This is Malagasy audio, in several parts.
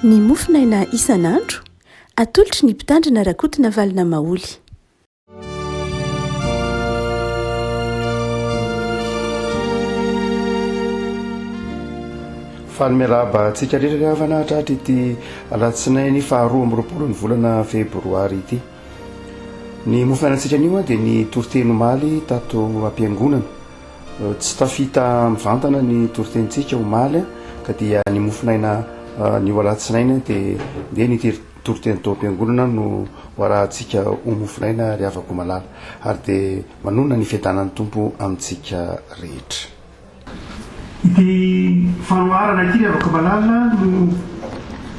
Ny mofonaina isan'andro, atolotry ny Mpitandrina Rakotonavalona Maholy. Faly miarahaba antsika rehetra ry havana hatratra ity alatsinainy faharoa amby roapolo ny volana febroary ity. Ny mofonainantsika anio dia ny toriteny omaly tato am-piangonana. Tsy tafita mivantana ny toritenintsika omaly ka dia ny mofonaina anio alatsinainy dia ndeha ny toriteny tao am-piangonana no ho arahantsika ho mofonaina ry havako malala. Ary dia manonona ny fiadanan'ny Tompo amintsika rehetra. Ity fanoharana ity ry havako malala no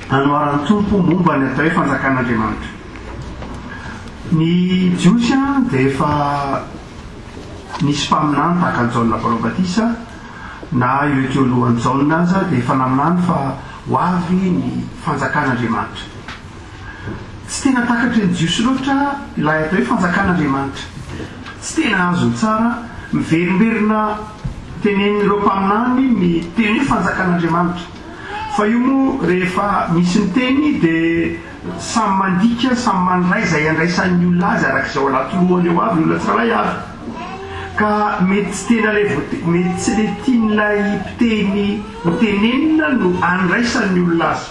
anoharan'ny Tompo momba ny atao hoe fanjakan'Andriamanitra. Ny Jiosy dia efa nisy mpaminany tahaka an'i Jaona Mpanao Batisa na ireo teo alohan'i Jaona aza dia efa naminany fa ho avy ny fanjakan'Andriamanitra. Tsy tena takatry ny Jiosy loatra ilay atao hoe fanjakan'Andriamanitra. Tsy tena azony tsara, miverimberina tenenin'ireo mpaminany ny teny hoe fanjakan'Andriamanitra. Fa io moa rehefa misy miteny dia samy mandika, samy mandray izay andraisan'ny olona azy araka izay ao anaty lohany ao avy ny olona tsirairay avy. Ka mety tsy tena ilay voate, mety tsy ilay tian'ilay mpiteny ho tenenina no andraisan'ny olona azy.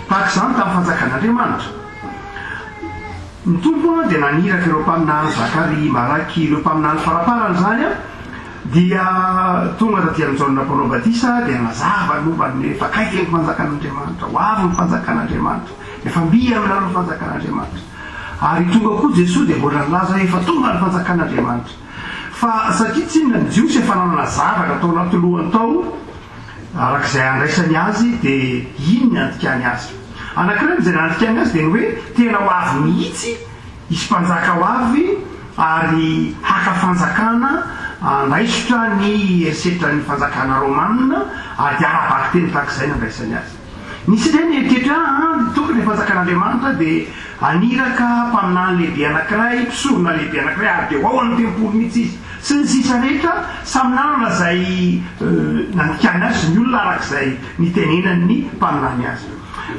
Tahaka izany tamin'ny fanjakan'Andriamanitra. Ny Tompo dia naniraka ireo mpaminany Zakaria, Malakia, ireo mpaminany faraparany izany dia tonga taty amin'i Jaona Mpanao Batisa dia nanazava ny momba ny efa akaiky ny fanjakan'Andriamanitra, ho avy ny fanjakan'Andriamanitra, efa mby aminareo ny fanjakan'Andriamanitra. Ary tonga koa Jesoa dia mbola nilaza hoe efa tonga ny fanjakan'Andriamanitra. Fa satria tsinona ny Jiosy efa nanana zavatra tao anaty lohany tao, Araka izay andraisany azy dia iny ny andikany azy. Anankiray amin'izay nandikany azy dia ny hoe tena ho avy mihitsy hisy mpanjaka ho avy ary haka fanjakana hanaisotra ny herisetran'ny fanjakana romana ary dia ara-bakiteny tahaka izay ny andraisany azy. Nisy indray nieritreritra hoe aa ny tokony ny fanjakan'Andriamanitra dia haniraka mpaminany lehibe anankiray, mpisorona lehibe anankiray ary dia ho ao amin'ny tempoly mihitsy izy. Sy ny sisa rehetra, samy nanana izay nandikany azy ny olona araka izay nitenenan'ny mpaminany azy.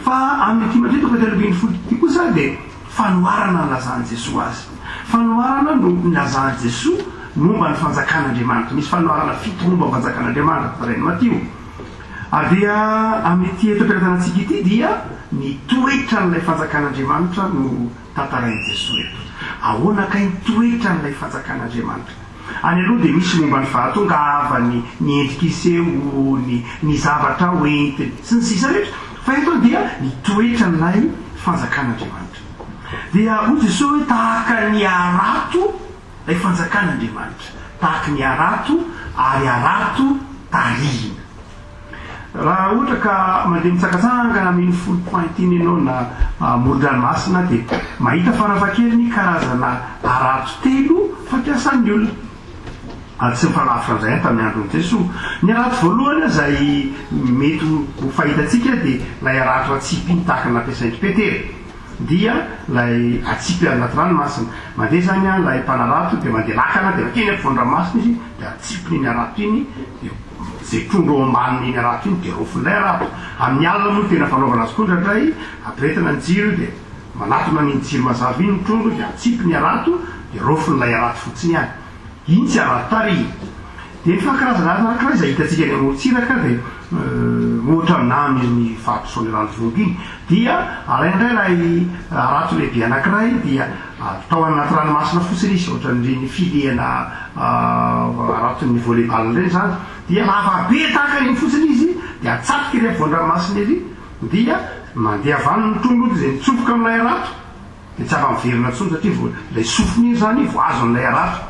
Fa amin'ity Matio toko fahatelo ambin'ny folo ity kosa dia fanoharana nilazan'i Jesoa azy. Fanoharana no nilazan'i Jesoa momba ny fanjakan'Andriamanitra. Misy fanoharana fito momba ny fanjakan'Andriamanitra tantarain'i Matio. Ary dia amin'ity eto am-pelatanantsika ity dia ny toetran'ilay fanjakan'Andriamanitra no tantarain'i Jesoa eto. Ahoana kay ny toetran'ilay fanjakan'Andriamanitra? Any aloha dia misy momba ny fahatongavany, ny endrika isehoany, ny zavatra hoentiny, sy ny sisa rehetra. Fa eto dia ny toetran'ilay fanjakan'Andriamanitra. Dia hoy Jesoa hoe tahaka ny harato ilay fanjakan'Andriamanitra. Tahaka ny harato ary harato tarihina. Raha ohatra ka mandeha mitsangatsangana amin'iny Four Point iny ianao na amoron-dranomasina dia mahita farafahakeliny karazana harato telo fampiasan'ny olona. Ary tsy mifanavotra amin'izay ihany tamin'ny andron'i Jesoa. Ny harato voalohany izay mety ho fahitantsika dia ilay harato atsipy iny tahaka ny nampiasain-dry Petera. Dia ilay atsipy any anaty ranomasina. Mandeha izany ilay mpanarato dia mandeha lakana dia makeny ampovoan-dranomasina izy dia atsipiny iny harato iny dia izay trondro ao ambanin'iny harato iny dia raofin'ilay harato. Amin'ny alina moa no tena fanaovana azy koa indraindray, ampirehetina ny jiro dia manatona an'iny jiro mazava iny ny trondro dia atsipy ny harato dia raofin'ilay harato fotsiny ihany. Iny tsy harato tarihina. Dia ny fahakirazana hafa anankiray izay hitantsika any amorontsiraka dia ohatra aminà amin'iny faritra Soanierana-Ivongo iny dia alaina indray ilay harato lehibe anankiray dia atao any anaty ranomasina fotsiny izy ohatran'ireny filehana haraton'ny volley-ball ireny izany dia lava be tahaka iny fotsiny izy dia atsatoka ery afovoan-dranomasina ery dia mandeha avy any ny trondro dia izay mitsofoka amin'ilay harato Dia tsy afa-miverina intsony satria vao ilay sofiny iny izany vao azon'ilay harato.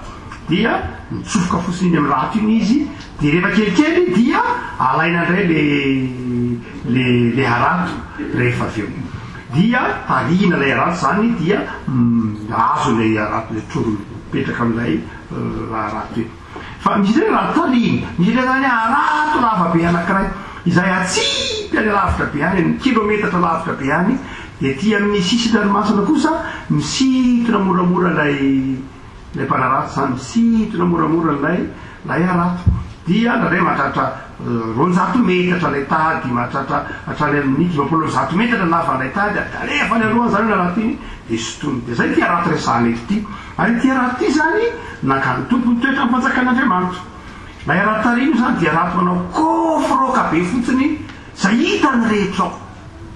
Dia mitsofoka fotsiny iny amin'ny rato iny izy, dia rehefa kelikely dia alaina indray le le le harato rehefa avy eo. Dia tarihina ilay harato izany dia azo ilay harato ilay trondro mipetraka amin'ilay harato iny. Fa misy indray raha tarihina, misy indray izany harato lava be anankiray izay atsipy any alavitra be any, amin'ny kilometatra lavitra be any, dia aty amin'ny sisin-dranomasina kosa misintona moramora ilay ilay mpanarato izany, misintona moramora ilay ilay harato. Dia indraindray mahatratra 200 metatra ilay tady, mahatratra hatrany amin'ny 150 metatra ny lavan'ilay tady, ary alefany alohany izany ny harato iny, dia sintoniny. Dia izay ity harato resahana eto ity. Ary ity harato ity izany, nakan'ny Tompo ny toetra ny fanjakan'Andriamanitra. Ilay harato tarihina io izany dia harato manao kôfrôka be fotsiny, izay hitany rehetra ao.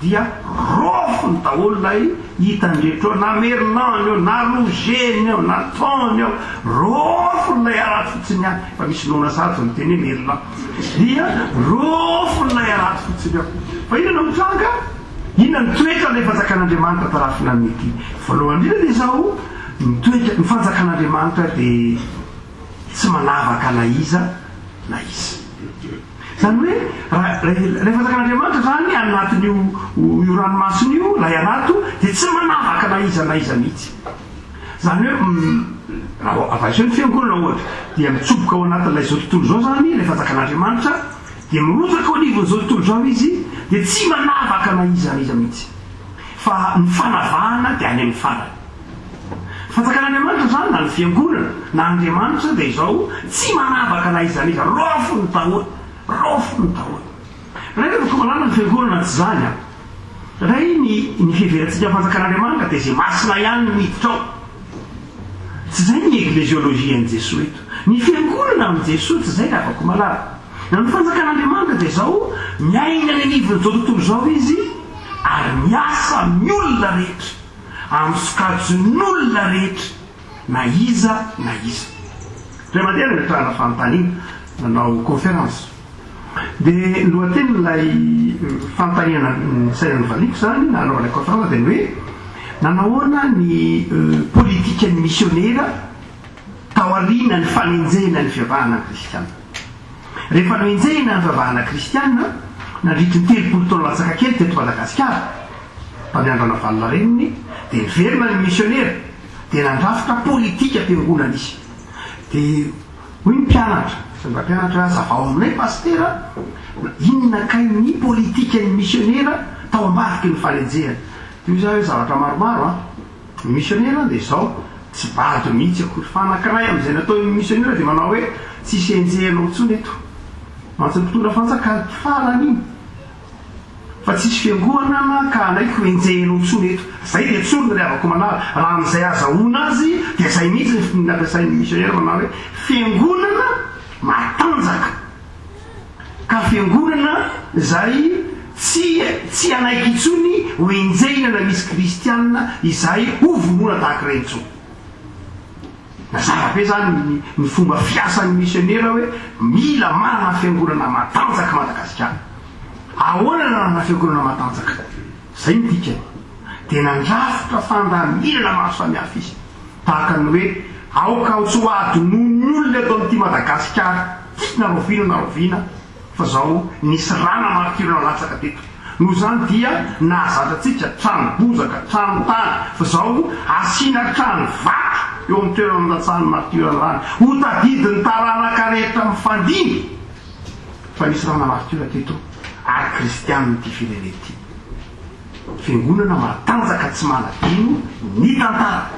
Dia raofiny daholo ilay hitany rehetra eo, na merlan eo, na rouget eo, na thon eo, raofiny ilay harato fotsiny ihany, efa misy noana sahady vao miteny hoe merlan, dia raofiny ilay harato fotsiny eo. Fa inona no mitranga? Inona ny toetran'ilay fanjakan'Andriamanitra tarafina amin'ity? Voalohany indrindra dia izao, ny toetra, ny fanjakan'Andriamanitra dia tsy manavaka na iza na iza. Izany hoe raha ilay fanjakan'Andriamanitra izany anatin'io io ranomasina io, ilay harato, dia tsy manavaka na iza na iza mihitsy. Izany hoe raha avaiso ny fiangonana ohatra, dia mitsoboka ao anatin'ilay izao tontolo izao izany ilay fanjakan'Andriamanitra, dia mirotsaka ao anivon'izao tontolo izao izy, dia tsy manavaka na iza na iza mihitsy. Fa ny fanavahana dia any amin'ny farany. Ny fanjakan'Andriamanitra izany, na ny Fiangonana, na Andriamanitra, dia izao, tsy manavaka na iza na iza, raofiny daholo, raofiny daholo. Ray ry Komalala, ny Fiangonana tsy izany an. Ray, ny, ny fiheverantsika ny fanjakan'Andriamanitra dia izay masina ihany no miditra ao. Tsy izay ny eglesiologie an'i Jesoa eto. Ny Fiangonana amin'i Jesoa tsy izay ry havako malala. Na ny fanjakan'Andriamanitra dia izao, miaina any anivon'izao tontolo izao izy, ary miasa amin'ny olona rehetra. amin'ny sokajin'olona rehetra na iza na iza. Indray mandeha nametrahana fanontaniana, nanao conférence. Dia ny lohatenin'ilay fanontaniana nasaina novaliako izany nanaovana conférence dia ny hoe nanahoana ny politikan'ny misionera taorian'ny fanenjehina ny fivavahana kristiana. Rehefa nohenjehina ny fivavahana kristiana nandritry ny 30 taona latsaka kely teto Madagasikara, Tamin'ny andro Ranavalona reniny dia niverina ny misionera dia nandrafitra politikam-piangonana izy. Dia hoy ny mpianatra, sy ny mpampianatra, hazavao aminay pasitera inona kay ny politikan'ny misionera tao ambadiky ny fanenjehana. Dia hoy izaho hoe zavatra maromaro an. Ny misionera dia izao, tsy bado mihitsy akory. Fa anankiray amin'izay nataon'ny misionera dia manao hoe tsisy enjehinao intsony eto. Mantsy ny mpitondra fanjakana. Farany iny. Fa tsisy fiangoanana ka hanaiky ho enjehinao intsony eto. Zay dia tsorina ry havako manala. Raha amin'izay azahoana azy dia zay mihitsy ny nampiasain'ny missionnaire manao hoe fiangonana matanjaka. Ka fiangonana izay tsy tsy hanaiky intsony ho enjehina na misy kristiana izay ho vonoina tahaka ireny intsony. Mazava be zany ny ny fomba fiasan'ny misionera hoe mila manana fiangonana matanjaka Madagasikara. Ahoana no hanana fiangonana matanjaka? Zay ny dikany. Dia nandrafitra fandaminana maro samihafa izy. Tahaka ny hoe aoka ho tsy ho adinoin'ny olona eto amin'ity Madagasikara ity na rahoviana na rahoviana fa zao nisy rà martiora nalatsaka teto. Noho izany dia nahazatra antsika trano bozaka, trano tany, fa zao asiana trano vato eo amin'ny toerana nandatsahan'ny martiora ny rany. Ho tadidin'ny taranaka rehetra mifandimby fa nisy ràna martiora teto ary kristianina ity firenena ity. Fiangonana matanjaka tsy manadino ny tantara.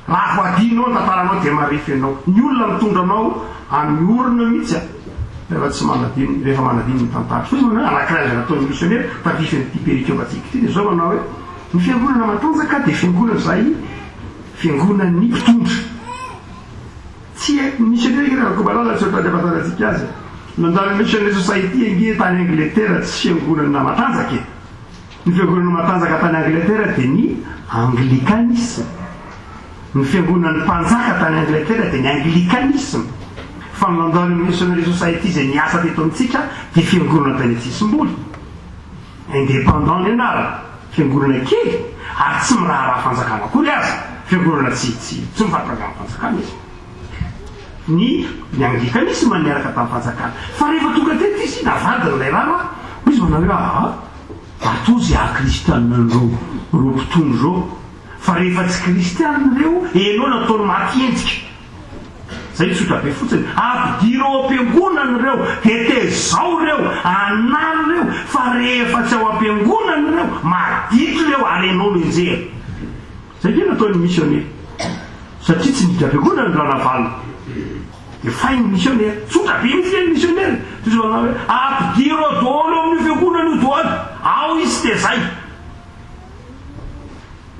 Raha vao adinonao ny tantaranao dia marefo ianao. Ny olona mitondra anao amin'ny orona mihitsy a! Rehefa tsy manadino, rehefa manadino ny tantara. Fotsiny manao hoe anankiray izay nataon'ny misionera tandrify an'ity perikopantsika ity dia izao manao hoe ny fiangonana matanjaka dia fiangonana izay fiangonan'ny mpitondra. Tsy ny misionera ange Rakotomalala tsy ohatran'ny ahafantarantsika azy e. Nandalo Missionary Society ange tany Angletera tsy fiangonana matanjaka e. Ny fiangonana matanjaka tany Angletera dia ny Anglikanisma. Ny fiangonan'ny mpanjaka tany Angletera dia ny Anglikanisma. Fa ny London Missionary Society izay niasa teto amintsika dia fiangonana tany an-tsisim-boly. Indépendant ny anarany. Fiangonana kely ary tsy miraharaha fanjakana akory aza. Fiangonana tsy tsy tsy mifampirangaha amin'ny fanjakana izy. Ny ny Anglikanisma niaraka tamin'ny fanjakana. Fa rehefa tonga teto izy, navadiny ilay raharaha. Hoy izy manao hoe, aa. Atao ze haha kristianina an'ireo ireo mpitondra ireo fa rehefa tsy kristianina ireo enao nataony maty endrika. Zay tsotra be fotsiny. Ampidiro ao am-piangonana ireo, hetezao ireo, anaro ireo fa rehefa tsy ao am-piangonana ireo, maditra ireo ary enao no enjehina. Zay nge nataon'ny missionnaire. Satria tsy niditra am-piangonana ny Ranavalona. Dia fay ny misionera. Tsotra be mihitsy ny misionera. Toy izao manao hoe, ampidiro ao daholo ao amin'io fiangonana io daholo. Ao izy dia zay.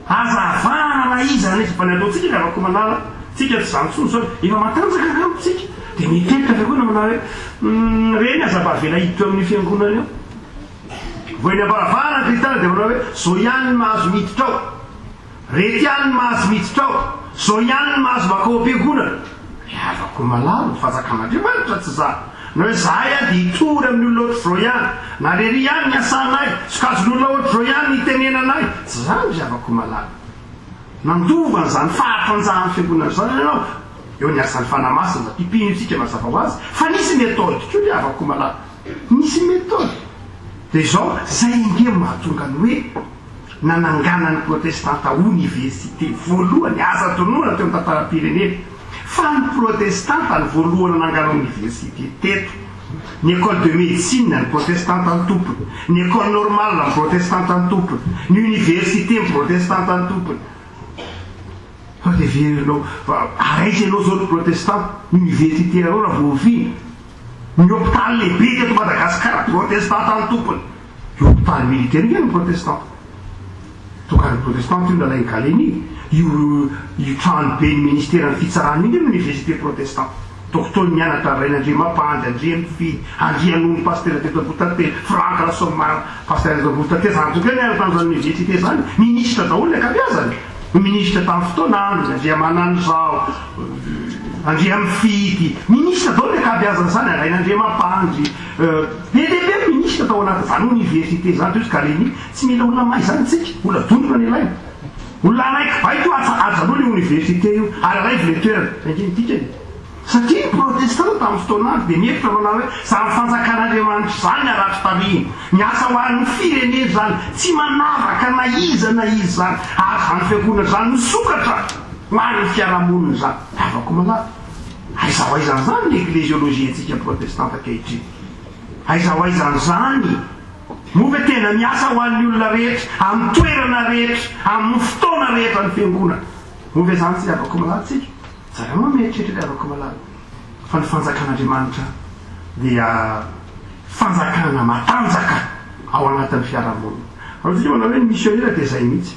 Aza avahana na iza na iza. Fa ny ataontsika ry havako malala, tsika tsy izany intsony izao. Efa matanjaka angamba tsika. Dia miteritra fiangonana manao hoe, Humm, reny aza mba avela hiditra ao amin'io fiangonana io. Vao eny am-baravarana ny kristiana dia manao hoe, zao ihany ny mahazo miditra ao. Reto ihany ny mahazo miditra ao. Zao ihany ny mahazo makao am-piangonana. Ry havako malala, ny fanjakan'Andriamanitra tsy izany. Na hoe zahay dia hitory amin'ny olona ohatr'izao ihany, na lery ihany ny asanay, sokajin'olona ohatr'izao ihany ny hitenenanay. Tsy izany ry havako malala. Nandova an'izany fahatanjahan'ny fiangonana izany ianao. Eo ny asan'ny Fanahy Masina, mpino isika mazava ho azy, fa nisy méthode koa ry havako malala. Nisy méthode. Dia izao, izay ange no mahatonga ny hoe nananganan'ny protestanta oniversite voalohany, aza adinoina teo amin'ny tantaram-pirenena fa ny protestanta no voalohany nanangana oniversite teto. Ny école de médecine ny protestanta no tompony, ny école normale ny protestanta no tompony, ny université ny protestanta no tompony. Fa dia heverinao fa ary aiza ianao izao ry protestanta? Ny université anao raha vao oviana? Ny hôpitaly lehibe teto Madagasikara protestanta no tompony. Io hôpitaly militaire io no protestanta. Tokan'ny protestanta io nalain'i Gallieni. Io io trano ben'ny ministeran'ny fitsarana io no université protestanta. Docteur nianatra Rainandriamampandy, Andriamifidy, Andrianony pasitera teto Ambohitatelo, Franck Rasoamarina pasitera teto Ambohitatelo, zany tokoa nianatra tamin'izany université zany. Ministra daholo ny ankabeazany. Ministra tamin'ny fotoan'androny, Andriamananizao, Andriamifidy, ministra daholo ny ankabeazan'izany, Rainandriamampandy, Be dia be ny ministra tao anatin'izany oniversite izany, toy izy Gallieni. Tsy mila olona mahay izany isika, olona dondrona no ilaina. Olona hanaiky baiko io, ajanony io oniversite io, ary alaivo ilay toerana. Izay ange ny dikany. Satria ny protestanta tamin'ny fotoan'andro dia nihevitra manao hoe, izany fanjakan'Andriamanitra izany ny haratsy tarihina, miasa ho an'ny firenena izany, tsy manavaka na iza na iza izany, ary izany fiangonana izany misokatra ho an'ny fiarahamonina izany. Havako malala. Aiza ho aiza an'izany ny ekleziolojiantsika protestanta ankehitriny? Aiza ho aiza an'izany? Moa ve tena miasa ho an'ny olona rehetra, amin'ny toerana rehetra, amin'ny fotoana rehetra ny fiangonana? Moa ve izany tsy havako malala tsika? Zareo moa mieritreritra ry havako malala fa ny fanjakan'Andriamanitra dia fanjakana matanjaka ao anatin'ny fiarahamonina. Raha tsika manao hoe ny misionera dia izay mihitsy.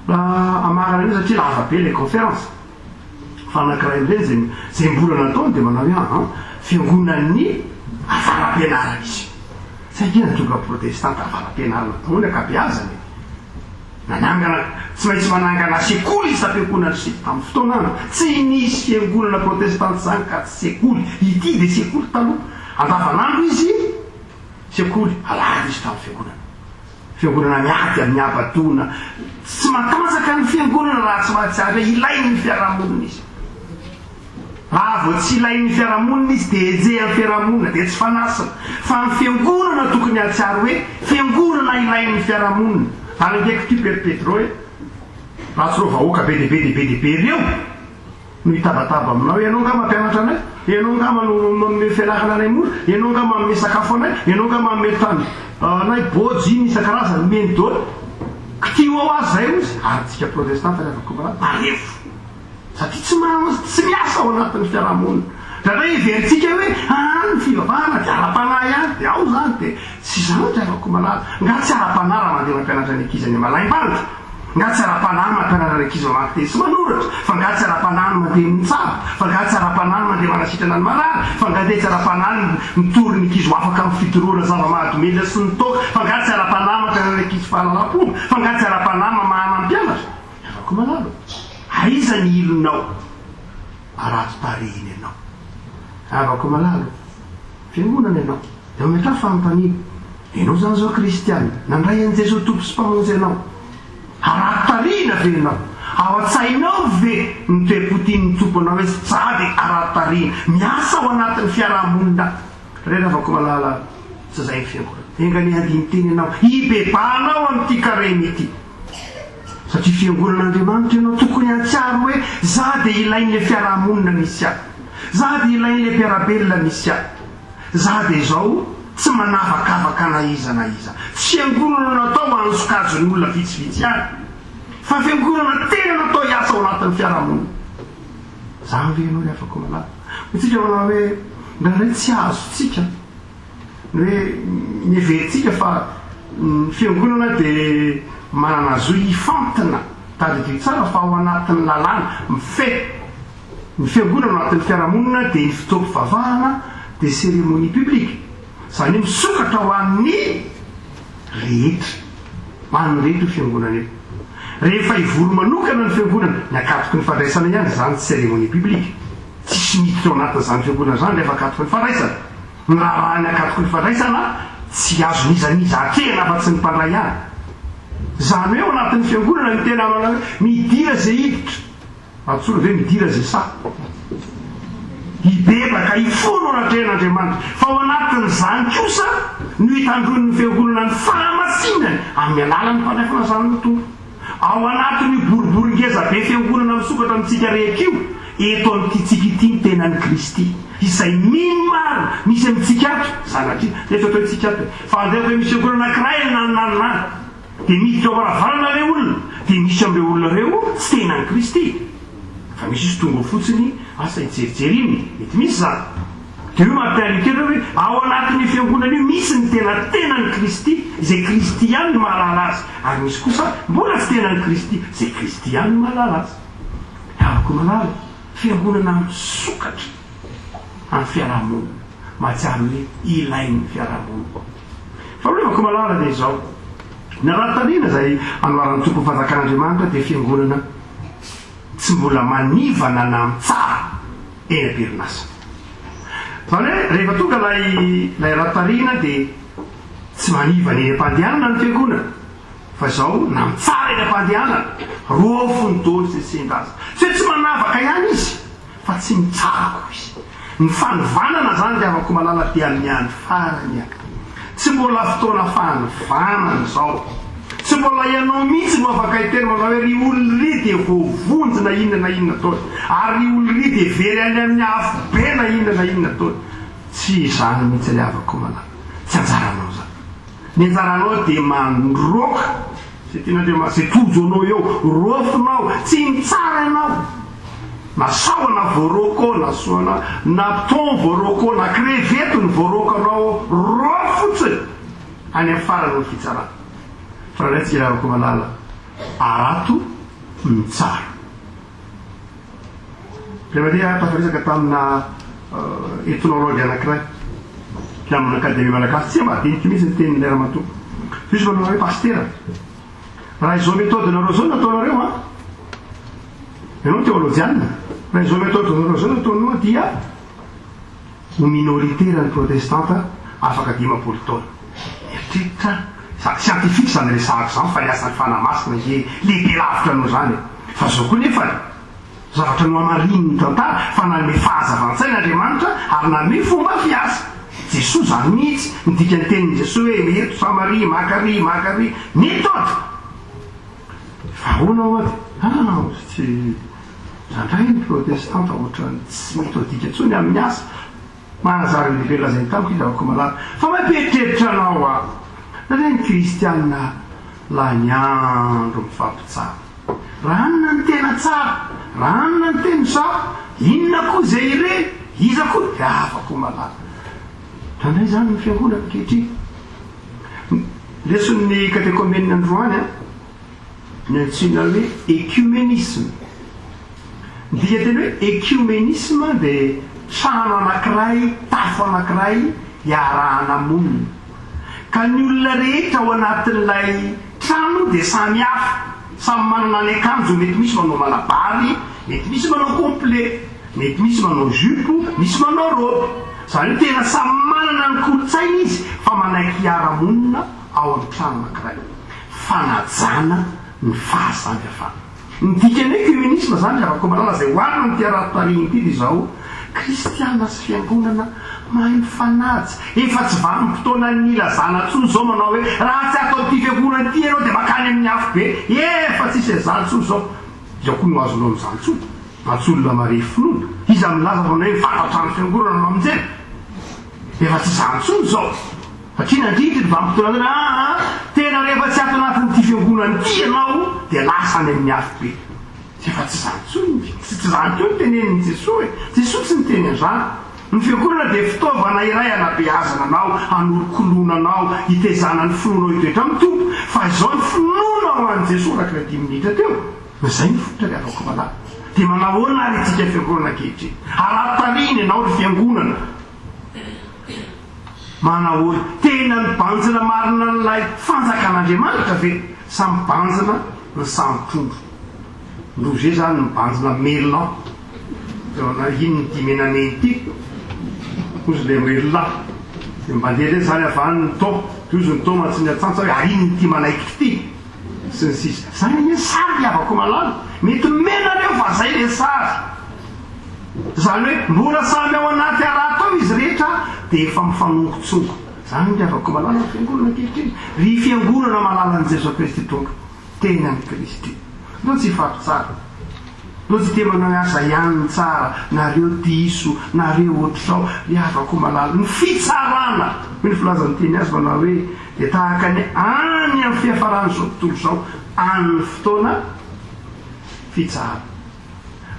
Raha hamarana an'io satria lava be ilay conférence. Fa anankiray amin'ireny izay izay mbola nataony dia manao hoe an, fiangonan'ny avara-pianarana izy. Tsy haiko inona tonga protestanta avara-pianarana daholo ny ankabeazany e. Nanangana, tsy maintsy manangana sekoly isam-piangonana isika tamin'ny fotoan'andro. Tsy nisy fiangonana protestanta izany ka tsy sekoly. Ity dia sekoly taloha. Andavanandro izy sekoly, alahady izy trano fiangonana. Fiangonana miady amin'ny habadoana. Tsy matanjaka ny fiangonana raha tsy mahatsiaro hoe ilain'ny fiarahamonina izy. Raha vao tsy ilain'ny fiarahamonina izy dia enjehan'ny fiarahamonina, dia tsy fanasina. Fa ny fiangonana tokony hahatsiaro hoe fiangonana ilain'ny fiarahamonina. Ary ange k'ity Père Pedro e, raha tsy ireo vahoaka be dia be dia be dia be ireo, no hitabataba aminao, ianao angaha mampianatra anay? Ianao angaha no manome fianarana anay mora? Ianao angaha manome sakafo anay? Ianao angaha manome trano anay, bôjy, inona isan-karazany, omeny dôly? Kitiho ao azy zay ozy! Ary tsika protestanta ry havako malala, marefo! Satria tsy maha, tsy miasa ao anatin'ny fiarahamonina. Indraindray heverintsika hoe aa ny fivavahana dia ara-panahy ihany, dia ao izany, dia tsy izany ry havako malala. Nga tsy ara-panahy raha mandeha mampianatra ny ankizy any Malaimbandy? Nga tsy ara-panahy ny mampianatra ny ankizy mamaky teny sy manoratra? Fa nga tsy ara-panahy ny mandeha mitsabo? Fa nga tsy ara-panahy ny mandeha manasitrana ny marary? Fa nga dia tsy ara-panahy ny mitory ny ankizy ho afaka amin'ny fidorohana zava-mahadomelina sy ny toaka? Fa nga tsy ara-panahy ny mampianatra ny ankizy fahalalam-pomba? Fa nga tsy ara-panahy ny mamahana ny mpianatra? Havako malala ô! Aiza ny ilonao? Arato tarehiny ianao. Havako malala ô! Fiangonana ianao. Dia mametraha fanontaniana, Ianao izany izao kristiana, nandray an'i Jesoa Tompo sy Mpamonjy anao? Harato tarihina ve ianao? Ao an-tsainao ve ny toe-po tian'ny Tompo anao hoe za dia harato tarihina, miasa ao anatin'ny fiaraha-monina? Re ravako malala, tsy izay ny fiangonana. Enga anie handini-tena ianao, hibebahanao amin'ity karemy ity. Satria fiangonan'Andriamanitra ianao, tokony hahatsiaro hoe za dia ilain'ilay fiaraha-monina misy ahy. Za dia ilain'ilay mpiara-belona misy ahy. Za dia izao tsy manavakavaka na iza na iza. Tsy fiangonana natao ho an'ny sokajin'olona vitsivitsy ihany, fa fiangonana tena natao hiasa ao anatin'ny fiarahamonina. Zany ve ianao ry havako malala? Isika manao hoe indraindray tsy azontsika ny hoe ny heverintsika fa ny fiangonana dia manana zo hifantina. Tadidio tsara fa ao anatin'ny lalàna mifehy ny fiangonana ao anatin'ny fiarahamonina dia ny fotoam-pivavahana dia cérémonie publique. Izany hoe misokatra ho an'ny rehetra. Ho an'ny rehetra io fiangonana io. Rehefa hivory manokana ny fiangonana, ny ankatoky ny fandraisana ihany izany tsy cérémonie publique. Tsisy miditra ao anatin'izany fiangonana izany rehefa ankatoky ny fandraisana. Ny raharahan'ny ankatoky ny fandraisana tsy azon'iza n'iza atrehina afa-tsy ny mpandray ihany. Izany hoe ao anatin'ny fiangonana ny tena manao hoe midira izay hiditra. Antsoina ve midira izay sahy hibebaka hifona eo anatrehan'Andriamanitra? Fa ao anatin'izany kosa no hitandroin'ny fiangonana ny fahamasinany amin'ny alalan'ny mpandray filazan'ny Tompo. Ao anatin'io boribory ngeza be fiangonana misokatra amintsika rehetra io, eto amin'ity tsika ity ny tenan'i Kristy. Izay mino marina, misy amintsika ato, sanatria, ndeha tsy atao hoe tsika ato e, fa andeha atao hoe misy fiangonana anankiray any na any na any na any. Dia miditra ao varavarana ilay olona, dia misy amin'ireo olona ireo tsy tena an'i Kristy, fa misy izy tonga ao fotsiny, asa hijerijery inona, mety misy izany. Dia hoy Martin Luther hoe, ao anatin'io fiangonana io misy ny tena tenan'i Kristy, izay Kristy ihany no mahalala azy, ary misy kosa mbola tsy tenan'i Kristy, izay Kristy ihany no mahalala azy. Havako malala, fiangonana misokatra amin'ny fiaraha-monina, mahatsiaro hoe ilain'ny fiaraha-monina. Fa lovako malala dia izao, ny raha-tariana izay anoharan'ny Tompo ny fanjakan'Andriamanitra dia fiangonana tsy mbola manivana na mitsara eny am-perinasa. Izany hoe rehefa tonga ilay ilay raha-tariana dia tsy manivana eny am-pandehanana ny fiangonana fa izao na mitsara eny am-pandehanana, rofiny daholo izay sendra azy. Tsy hoe tsy manavaka ihany izy fa tsy mitsara koa izy. Ny fanovanana izany ry havako malala dia amin'ny andro farany an! Tsy mbola fotoana fanovanana izao. Tsy mbola ianao mihitsy no afaka hiteny manao hoe ry olona ry dia voavonjy na inona na inona ataony, ary ry olona ry dia very any amin'ny afobe na inona na inona ataony. Tsy izany mihitsy ry havako malala. Tsy anjaranao izany. Ny anjaranao dia mandroaka izay tian'Andriamanitra, izay tojo anao eo, rofinao, tsy mitsara ianao. Na sahona voaroaka ao, na soana, na thon voaroaka ao, na crevette no voaroaka anao ao, rofy fotsiny! Any amin'ny farany ny fitsarana. Fa raha tsy iravako malala, arato mitsara. Indray mandeha aho tafaresaka tamina ethnologue anankiray, mpiambina Akademia Malagasy, tsy madinika mihitsy ny tenin'ilay ramatoa. Fa izy manao hoe, Pasitera, raha izao méthode-nareo izao no ataonareo an, ianao teolojianina, raha izao méthode-nareo izao no ataonao dia ho minoritaire ny protestanta afaka 50 taona. Mieritreritra aho, scientifique izany resahako izany fa ny asan'ny Fanahy Masina ange lehibe lavitra noho izany e. Fa izao koa nefany, zavatra nohamarinin'ny tantara fa nanome fahazavan-tsaina Andriamanitra ary nanome fomba fiasa. Jesoa izany mihitsy, ny dikan'ny tenin'i Jesoa hoe eto Samaria, maka ary, maka ary, méthode! Fa ahoana ho'a dia, ah, tsy, indraindray ny protestanta ohatran'ny tsy méthodique intsony amin'ny asa. Manazary ny lehibe lazainy tamiko izy Ravakomalala fa mampieritreritra anao aho. Satria ny kristiana lany andro mifampitsara. Raha anona ny tena tsara, raha anona ny tena izaho, inona koa izay ireny, iza koa dia Ravakomalala. Indraindray izany ny fiangonana ankehitriny. Leson'ny katekomenina androany an. ny antsoina hoe ecumenisme. Ny dikanteny hoe ecumenisme dia trano anankiray, tafo anankiray iarahana monina. Ka ny olona rehetra ao anatin'ilay trano dia samy hafa, samy manana ny akanjony, mety misy manao malabary, mety misy manao complet, mety misy manao jupe, misy manao robe. Izany hoe tena samy manana ny kolontsainy izy fa manaiky hiara-monina ao amin'ny trano anankiray. Fanajana ny fahasamihafana. Ny dikan'ny hoe communisme izany ry havako malala izay oharina amin'ity arato-tarihina ity dia izao, Kristiana sy fiangonana mahay mifanaja. Efa tsy vanim-potoanan'ny nilazana intsony izao manao hoe raha tsy ato amin'ity fiangonana ity ianao dia mankany amin'ny afobe. Efa tsisy an'izany intsony izao. Iza koa no azonao amin'izany intsony? Mantsy olona marefo finoana. Iza milaza fa manao hoe mivata trano fiangonana no hamonjena? Efa tsy izany intsony izao. Satria nandritra iny vanim-potoana iny, aa, tena rehefa tsy ato anatin'ity fiangonana ity ianao dia lasa any amin'ny afobe. Efa tsy izany intsony, tsy izany koa ny tenenin'i Jesoa e! Jesoa tsy niteny an'izany. Ny fiangonana dia fitaovana iray hanabeazana anao, hanolokoloana anao, hitezana ny finoanao hitoetra amin'ny Tompo. Fa izao ny finoanao an'i Jesoa araka ilay dimy minitra teo, izay no fototra ry havako malala. Dia manahoana ary itsika fiangonana ankehitriny? Araho tarihina ianao ry fiangonana. Manahoana? Tena mibanjina marina an'ilay fanjakan'Andriamanitra ve sa mibanjina ny samy trondro? Roger zany mibanjina merlan. Dia manao inona ity menamena ity? Hozy ilay merlan. Dia mba ndeha indray zany avy any ny thon. Dia hozy ny thon mantsy ny atsantsa hoe ary inona ity manaikitra ity? Sy ny sisa. Zany anie sary ry havako malala. Mety mena reo fa zay le sary. Izany hoe mbola samy ao anaty harato ao izy rehetra dia efa mifanongotsongo. Izany ry havako malala ny fiangonana ankehitriny. Ry fiangonana malalan'i Jesoa Kristy Tompo, tenan'i Kristy. Ndao tsy hifampitsara. Ndao tsy dia manao hoe asa ihany ny tsara, nareo diso, nareo ohatr'izao. Ry havako malala, ny fitsarana, hoy ny filazan'ny teny azy manao hoe, dia tahaka ny any amin'ny fiafaran'izao tontolo izao, any ny fotoana fitsarana.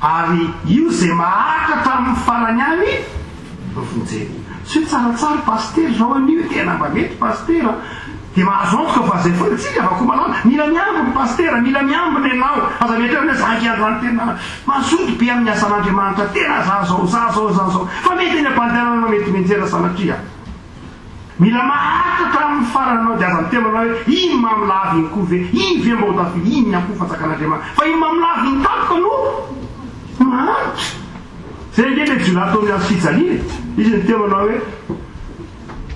Ary io izay maharitra hatramin'ny farany ihany no vonjena. Tsy hoe tsaratsara pasitera izao anio e, tena mba mety pasitera a! Dia mahazo antoka fa izay foana, tsika Vakomalala, mila miambina pasitera, mila miambina ianao, aza mieritreritra hoe za ange androany tena mazoto be amin'ny asan'Andriamanitra, tena za zao, za zao, za zao, fa mety eny am-pandehanana anao mety mianjera sanatria. Mila maharitra hatramin'ny farany anao dia aza miteny manao hoe iny mamilavy iny koa ve, iny ve mba ho tafiditra, iny ny akoho fanjakan'Andriamanitra, fa iny mamilavy iny tampoka no mahantra. Zay ange le jiolahy tao amin'ny hazo fijaliana e, izy niteny manao hoe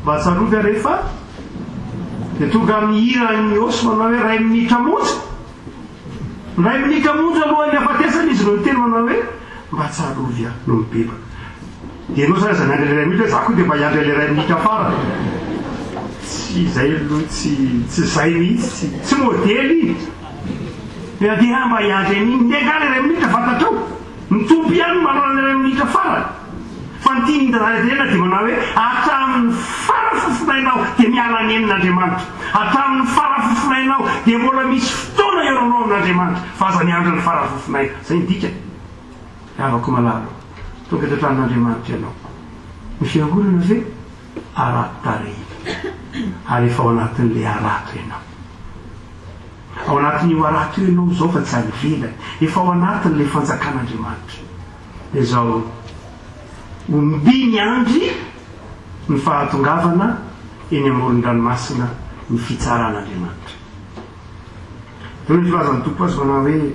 mba tsarovy aho rehefa dia tonga amin'ny hiran'ny Osy manao hoe ray minitra monja. Indray minitra monja alohan'ny hafatesany izy no niteny manao hoe, Mba tsarovy aho no mibebaka. Dia ianao izany aza miandry an'ilay iray minitra hoe, Za koa dia mba hiandry an'ilay iray minitra farany. Tsy izay aloha, tsy, tsy izay mihitsy, tsy, tsy modely iny. Hoe andeha aho mba hiandry an'iny. Ndeha angaha ilay iray minitra fantatrao? Ny Tompo ihany no mahalala ny iray minitra farany. Fa ny tian'i Dada tenenina dia manao hoe, Hatramin'ny fara fofonainao dia miala nenina Andriamanitra. Hatramin'ny fara fofonainao dia mbola misy fotoana hihaonanao amin'Andriamanitra. Fa aza miandry ny fara fofonaina. Izay ny dikany. Ry havako malala, tonga eto an-tranon'Andriamanitra ianao. Ny fiangonana ve? Harato tarehina. Ary efa ao anatin'ilay harato ianao. Ao anatin'io harato io ianao izao fa tsy any ivelany. Efa ao anatin'ilay fanjakan'Andriamanitra. Dia izao, omby miandry ny fahatongavana eny amoron-dranomasina ny fitsaran'Andriamanitra. Dia hoy ny filazan'ny Tompo azy manao hoe,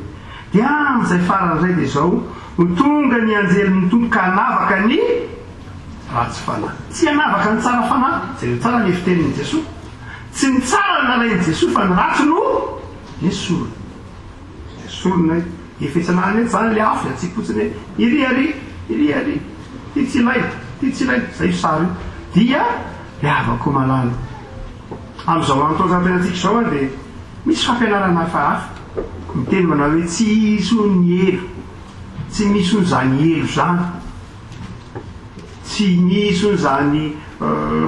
Dia amin'izay farany izay dia izao, ho tonga ny anjelin'ny Tompo ka hanavaka ny ratsy fanahy. Tsy hanavaka ny tsara fanahy, jereo tsara ny fitenin'i Jesoa. Tsy ny tsara no nalain'i Jesoa fa ny ratsy no nesorina. Esorina e. Efetsana any eto zany le afo dia atsipy fotsiny hoe iry ary, iry ary, ty tsy ilaina, ty tsy ilaina, zay io sary io. Dia ry havako malala, amin'izao anton-jam-piainantsika izao an dia misy fampianarana hafahafa miteny manao hoe tsy hisy hono ny helo, tsy misy hono izany helo izany. Tsy misy hono izany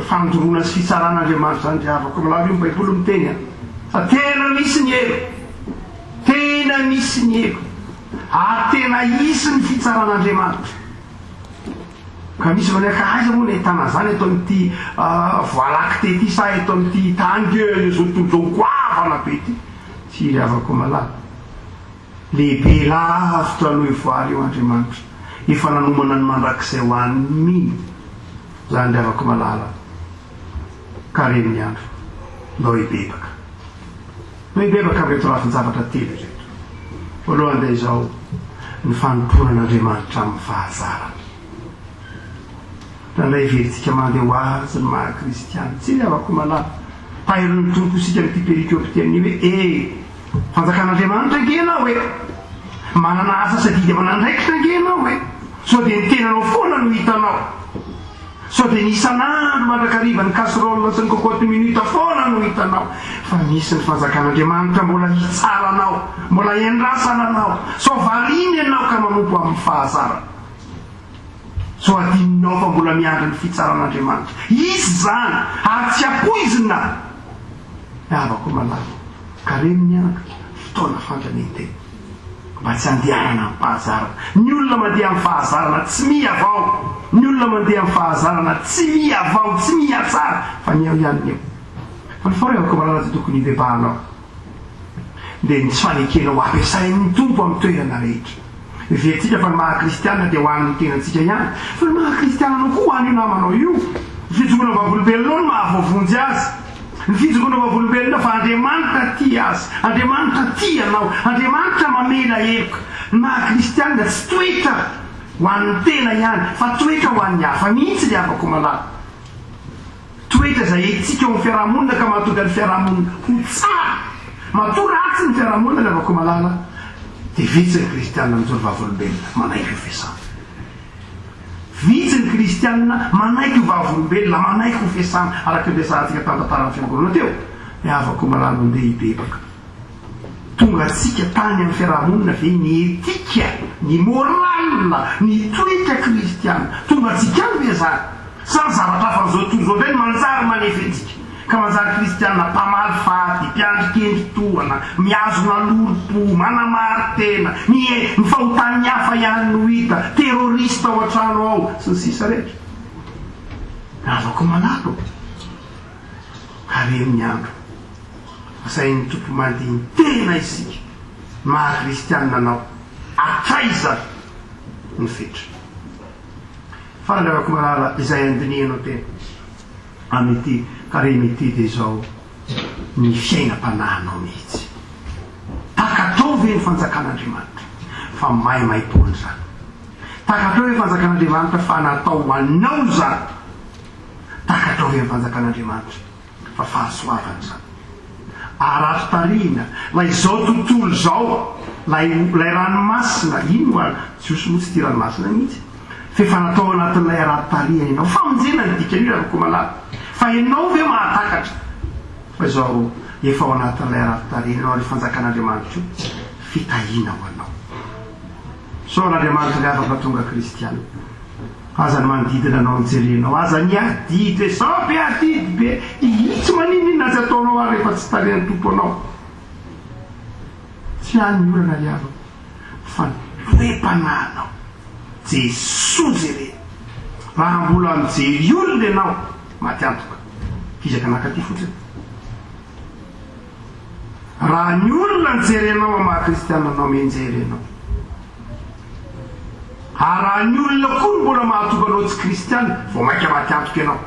fandoroana sy fitsarana Andriamanitra izany ry havako malala io ny baiboly miteny an! Fa tena misy ny helo! Tena misy ny helo! Ary tena hisy ny fitsaran'Andriamanitra! Ka misy manao ka aiza moa no ahitana an'izany eto amin'ity voie lactée ity sa eto amin'ity tany kely izao tontolo izao goavana be ity? Tsia ry havako malala. Lehibe lavitra noho io voary io Andriamanitra. Efa nanomana ny mandrakizay ho an'ny mino. Izany ry havako malala. Ka reny ny andro. Ndao hibebaka. Ndao hibebaka amin'ireto ravin-javatra telo ireto. Voalohany dia izao, ny fanompoana an'Andriamanitra amin'ny fahazarana. Indraindray heverintsika mandeha ho azy ny maha kristiana. Tsia ry havako malala. Tahirin'ny Tompo isika amin'ity perikope ity anio hoe, E! Fanjakan'Andriamanitra ange ianao e! Manana asa sy adidy aman'andraikitra ange ianao e! Sao dia ny tenanao foana no hitanao? Sao dia ny isan'andro mandrakariva ny casserole sy ny cocotte minute foana no hitanao? Fa misy ny fanjakan'Andriamanitra mbola hitsara anao, mbola hiandrasana anao. Sao variana ianao ka manompo amin'ny fahazarana. Sao adinonao fa mbola miandry ny fitsaran'Andriamanitra. Hisy izany ary tsy ampoizina! Ny havako malala, karemy ny andro, fotoana fandanian-tena. Mba tsy handehanana amim-pahazarana. Ny olona mandeha amin'ny fahazarana tsy mihavao. Ny olona mandeha amin'ny fahazarana tsy mihavao, tsy mihatsara, fa ny eo ihany ny eo. Fa ny faharoa malala tsy tokony hibebahanao dia ny tsy fanekenao ampiasain'ny Tompo amin'ny toerana rehetra. Heverintsika fa ny maha kristiana dia ho an'ny tenantsika ihany, fa ny maha kristiana anao koa ho an'io namanao io. Ny fijoroana vavolombelonao no maha voavonjy azy. Ny fijoroana vavolombelona fa Andriamanitra tia azy, Andriamanitra tia anao, Andriamanitra mamela heloka. Ny maha kristiana tsy toetra ho an'ny tena ihany fa toetra ho an'ny hafa mihitsy ry havako malala. Toetra izay entintsika eo amin'ny fiarahamonina ka mahatonga ny fiarahamonina ho tsara. Matoa ratsy ny fiarahamonina ry havako malala dia vitsy ny kristiana mijoro vavolombelona manaiky ho fiasana. Vitsy ny kristiana manaiky ho vavolombelona, manaiky ho fiasana araka ny resahantsika tamin'ny tantaran'ny fiangonana teo. Ry havako malala ndeha hibebaka. Tonga antsika tany amin'ny fiarahamonina ve ny etika, ny morale, ny toetra kristiana? Tonga antsika any ve izany? Sa ny zavatra hafan'izao tontolo izao indray no manjary manefy antsika, ka manjary kristiana mpamaly faty, mpiandry kendry tohana, mihazona lolompo, manamari-tena, ny ny fahotan'ny hafa ihany no hita, terroriste ao an-trano ao, sy ny sisa rehetra? Havako malalo. Hareno ny andro. Asain'ny Tompo mandini-tena isika, ny maha kristianina anao, hatraiza ny fetra. Farany ravako malala izay andinihanao tena amin'ity karemy ity dia izao ny fiainam-panahinao mihitsy. Takatrao ve ny fanjakan'Andriamanitra fa maimaimpoana izany? Takatrao ve ny fanjakan'Andriamanitra fa natao ho anao izany? Takatrao ve ny fanjakan'Andriamanitra fa fahasoavana izany? Ary azo tarihina ilay izao tontolo izao, ilay ilay ranomasina, iny no ary, Jiosy moa tsy tia ranomasina mihitsy, fa efa natao ao anatin'ilay harato tarihina ianao. Famonjena ny dikan'io ry Rakomalala. Fa ianao ve mahatakatra fa izao efa ao anatin'ilay harato tarihina ianao ary io fanjakan'Andriamanitra io fitahiana ho anao. Isaorana Andriamanitra ry havana fa tonga kristiana. Aza ny manodidina anao no jerenao, aza ny adidy hoe zao be adidy be, ii tsy maninona tsy ataonao ary rehefa tsy tarihan'ny Tompo anao. Tsy any ny olana ry havana fa ny toe-panahinao. Jesoa jerena. Raha mbola mijery olona ianao, maty antoka. Hizaka nakaty fotsiny. Raha ny olona no jerenao amin'ny maha kristiana anao, mianjera ianao. Ary raha ny olona koa no mbola mahatonga anao tsy kristiana, vao mainka maty antoka ianao.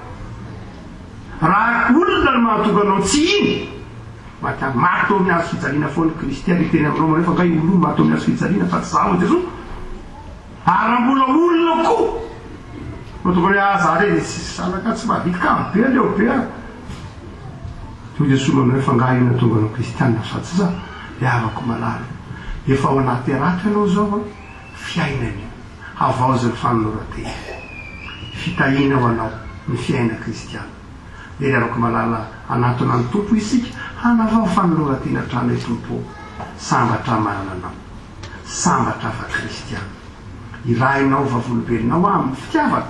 Raha olona no mahatonga anao tsy hino, maty antoka. Maty teo amin'ny hazo fijaliana foana i Kristy ary hiteny amin'i Roma hoe fa angaha io olona io maty teo amin'ny hazo fijaliana fa tsy izaho Jesoa. Ary raha mbola olona koa no tonga hoe ah za re dia tsy zanaka tsy mahavita kamo be aleo be ah. Hoy Jesoa manao hoe fa angaha io nahatonga anao kristianina fa tsy za? Ry havako malala, efa ao anaty harato ianao izao an, fiainana io, havaozy ny fanoloran-tena. Fitahiana ho anao ny fiainana kristiana. Dia ry havako malala hanatona ny Tompo isika hanavao fanoloran-tena hatrany hoe Tompo ô, sambatra manana anao. Sambatra fa kristiana. Irahinao vavolombelonao aho amin'ny fitiavana,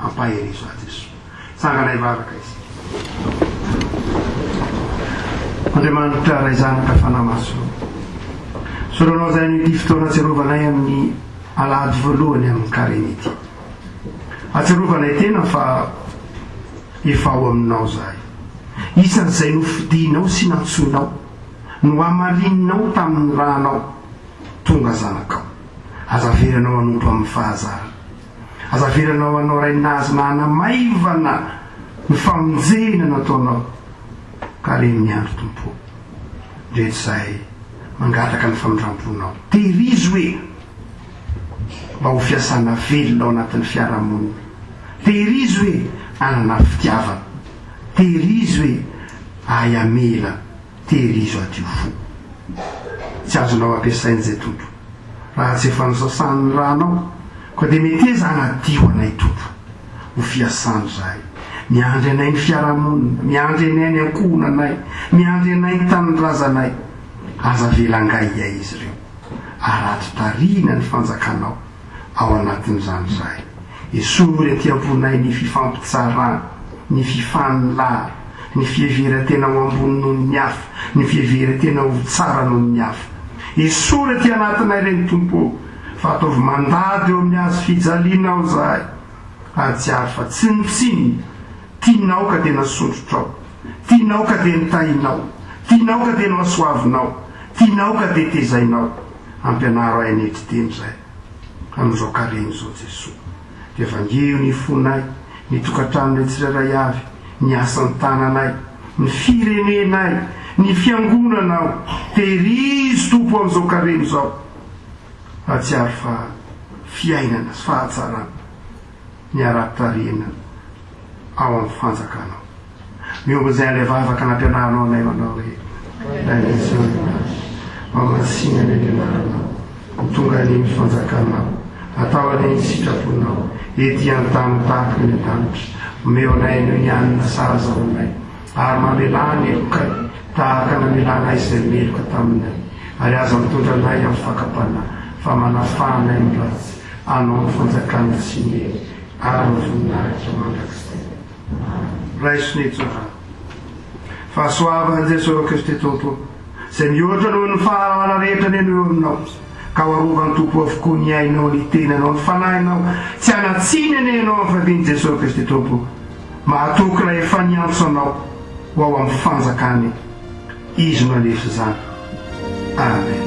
ampaherezo ahy Jesoa. Tsangana hivavaka isika. Andriamanitra Ray Zanaka Fanahy Masina ô. Soranao izay an'ity fotoana atsiarovanay amin'ny alahady voalohany amin'ny karemy ity. Atsiarovanay tena fa efa ao aminao izahay. Isan'izay nofidinao sy nantsoinao, nohamarininao tamin'ny rànao, tonga zanakao. Aza avelanao hanompo amin'ny fahazarana. Aza avelanao hanao rainazy na hanamaivana ny famonjena nataonao ka ren'ny andro Tompo ô. Ndreto izahay mangataka ny famindramponao. Tehirizo e! Mba ho fiasana velona ao anatin'ny fiarahamonina. Tehirizo e! Hanana fitiavana. Tehirizo e! Ahay hamela. Tehirizo hadio fo. Tsy azonao ampiasaina izay Tompo, raha tsy efa nosasan'ny rànao, koa dia meteza hanadio anay Tompo, ho fiasano izahay. Miandry anay ny fiarahamonina, miandry anay ny ankohonanay, miandry anay ny tanindrazanay. Aza avela hangahiahy izy ireo, ary ato tarihina ny fanjakanao. Ao anatin'izany izahay. Esory aty am-ponay ny fifampitsarana, ny fifanilana, ny fiheveran-tena ho ambony noho ny hafa, ny fiheveran-tena ho tsara noho ny hafa. Esory aty anatinay ireny Tompo ô, fa ataovy mandady eo amin'ny hazo fijalianao izahay. Hahatsiaro fa tsinontsinona, tianao ka dia nasondrotrao, tianao ka dia notahinao, tianao ka dia nohasoavinao, tianao ka dia tezainao. Ampianaro ahy hanetry tena izahay amin'izao karemy izao Jesoa. Dia vangio ny fonay, ny tokantranonay tsirairay avy, ny asan-tananay, ny firenenay, ny fiangonanao. Tehirizo Tompo amin'izao karemy izao. Hahatsiaro fa fiainana sy fahatsarana ny ara-tarihina ao amin'ny fanjakanao. Miombona izay ilay vavaka nampianarinao anay manao hoe, Rainay izay any an-danitra, mahamasina anie ny anaranao, ho tonga anie ny fanjakanao, atao anie ny sitraponao, ety an-tany tahaka ny an-danitra. Omeo anay anio ny hanina sahaza ho anay, ary mamelà ny helokay, tahaka namelanay izay meloka taminay. Ary aza mitondra anay amin'ny fakam-panahy, fa manafaha anay amin'ny ratsy. Anao ny fanjakana sy ny hery ary ny voninahitra mandrakizay. Raiso ny tsodrano. Fahasoavan'i Jesoa Kristy Tompo, izay mihoatra noho ny fahalalana rehetra anie no eo aminao, ka ho arovan'ny Tompo avokoa ny ainao, ny tenanao, ny fanahinao, tsy hanan-tsiny anie ianao amin'ny fiavian'i Jesoa Kristy Tompo. Mahatoky ilay efa niantso anao ho ao amin'ny fanjakany. Izy no hanefy izany. Amen.